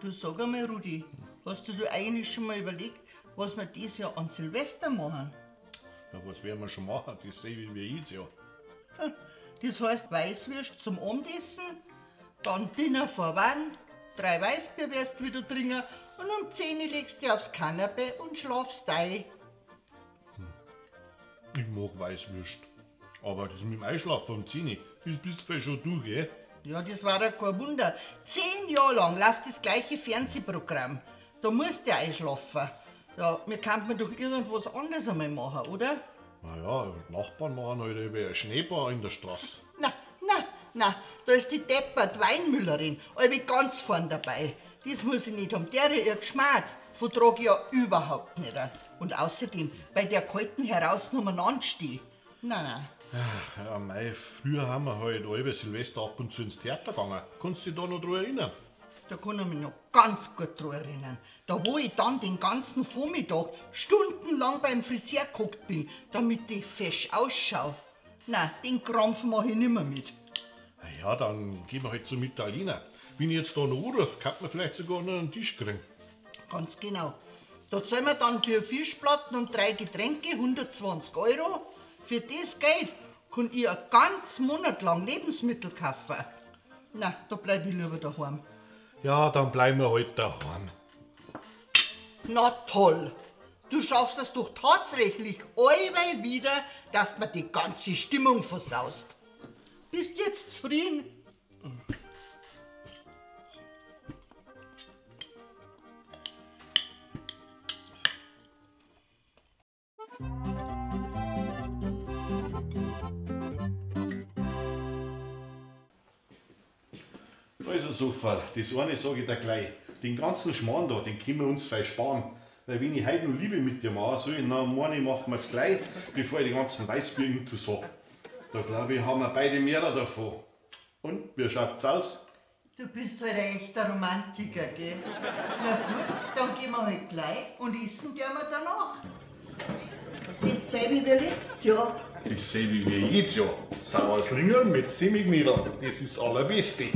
Du sag einmal, Rudi, hast du dir eigentlich schon mal überlegt, was wir dieses Jahr an Silvester machen? Ja, was werden wir schon machen? Das sehe wie jedes Jahr. Das heißt Weißwürst zum Abendessen, dann Dinner vor Wand, 3 Weißbier wirst du wieder trinken und um 10 Uhr legst du dich aufs Kanapee und schlafst ein. Ich mag Weißwürst, aber das mit dem Einschlafen um 10 Uhr, das bist du schon du, gell? Ja, das war ja kein Wunder. 10 Jahre lang läuft das gleiche Fernsehprogramm. Da musst du ja einschlafen. Ja, wir könnten doch irgendwas anderes einmal machen, oder? Naja, die Nachbarn machen halt über eine Schneebar in der Straße. Na, na, na, da ist die deppert Weinmüllerin, alle ganz vorn dabei. Das muss ich nicht haben, der ihr Geschmerz vertrag ich ja überhaupt nicht. Und außerdem, bei der kalten heraus umeinander steh. Nein, nein. Ach, ja, mei, früher haben wir halt alle Silvester ab und zu ins Theater gegangen. Kannst du dich da noch dran erinnern? Da kann ich mich noch ganz gut dran erinnern. Da wo ich dann den ganzen Vormittag stundenlang beim Friseur geguckt bin, damit ich fesch ausschau. Nein, den Krampf mach ich nimmer mit. Na ja, dann gehen wir halt zum Italiener. Wenn ich jetzt da noch anrufe, kann man vielleicht sogar noch einen Tisch kriegen. Ganz genau. Da zahlen wir dann für Fischplatten und 3 Getränke 120 Euro. Für das Geld kann ich einen ganzen Monat lang Lebensmittel kaufen. Na, da bleib ich lieber daheim. Ja, dann bleiben wir halt daheim. Na toll! Du schaffst es doch tatsächlich allweil wieder, dass mir die ganze Stimmung versaust. Bist jetzt zufrieden? Also Sofa, das eine sag ich dir gleich. Den ganzen Schmarrn da, den können wir uns fein sparen. Weil wenn ich heute noch Liebe mit dir machen soll, dann meine ich, machen wir's gleich, bevor ich die ganzen Weißbier intus hab. Da glaub ich, haben wir beide mehr davon. Und, wie schaut's aus? Du bist halt ein echter Romantiker, gell? Na gut, dann gehen wir halt gleich und essen gehen wir danach. Dasselbe wie letztes Jahr. Dasselbe wie jedes Jahr. Sauers Ringerl mit Semmelknödel, das ist das Allerbeste.